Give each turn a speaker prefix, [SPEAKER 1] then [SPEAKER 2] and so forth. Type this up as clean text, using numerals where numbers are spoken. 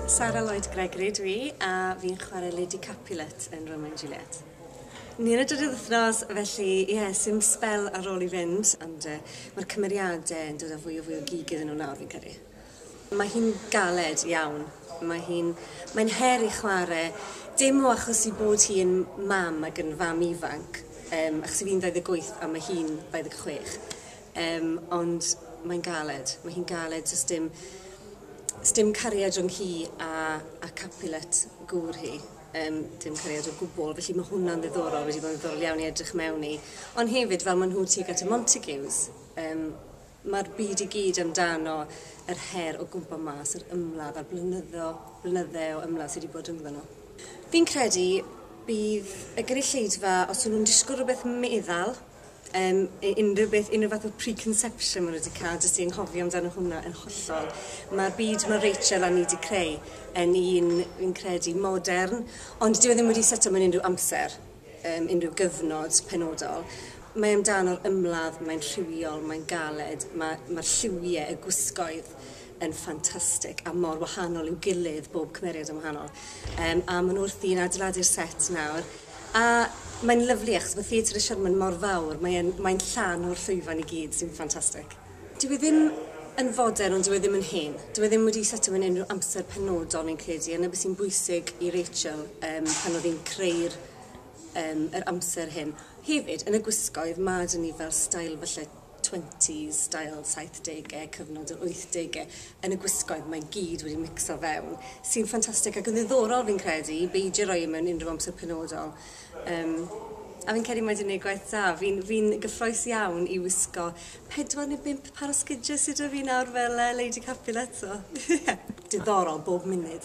[SPEAKER 1] Sara Lloyd Gregory dwi, a fi'n chwarae Lady Capulet yn Romeo and Juliet. Ni yn y drydydd wythnos, felly ie, yeah, sim sbel ar ôl i fynd, ond mae'r cymeriadau yn dod â fwy o fwy o gig iddyn nhw nawr, fi'n credu. Mae hi'n galed iawn. Mae'n her i chwarae, dim o achos i bod hi'n mam ac yn fam ifanc, achos i fi'n 28 a mae hi'n 26. Ond mae'n galed, mae hi'n galed, does dim cariad rhwng hi a Capulet gŵr hi, dim cariad o gwbl, felly mae hwnna'n ddiddorol, wedi bod yn ddiddorol iawn i edrych mewn i. Ond hefyd, fel maen nhw tuag at y Montagues, mae'r byd i gyd amdano yr her o gwmpa mas, yr ymladd a'r blynydde o ymladd sydd wedi bod rhyngddyn nhw. Fi'n credu bydd y gynulleidfa, os ydyn nhw'n disgwyl rhywbeth meddal, unrhyw beth, unrhyw fath o preconception maen nhw wedi cael, jyst i anghofio amdano hwnna yn hollol. Mae'r byd mae Rachel a ni wedi creu yn un, fi'n credu, modern, ond dyw e ddim wedi seto mewn unrhyw amser, unrhyw gyfnod penodol. Mae amdano'r ymladd, mae'n rhywiol, mae'n galed, mae'r lliwiau, y gwisgoedd yn ffantastig a mor wahanol i'w gilydd, bob cymeriad yn wahanol. A maen nhw wrthi'n adeiladu'r set nawr. A mae'n lyfli achos mae Theatr y Sherman mor fawr, mae'n llan o'r llwyfan i gyd sy'n ffantastig. Dyw e ddim yn fodern, ond dyw e ddim yn hen. Dyw e ddim wedi setio mewn unrhyw amser penodol fi'n credu, a 'na beth sy'n bwysig i Rachel pan oedd hi'n creu'r yr amser hyn. Hefyd, yn y gwisgoedd, mae 'da ni fel style falle 20s, style 70au, cyfnod yr 80au. Yn y gwisgoedd mae gyd wedi mixo fewn, sy'n ffantastig ac yn ddiddorol fi'n credu, i beidio roi e mewn unrhyw amser penodol. A fi'n credu mae wedi gwneud gwaith da. Fi'n gyffrous iawn i wisgo 4 neu 5 par o sgidiau sydd 'da fi nawr fel Lady Capulet. So. Diddorol bob munud.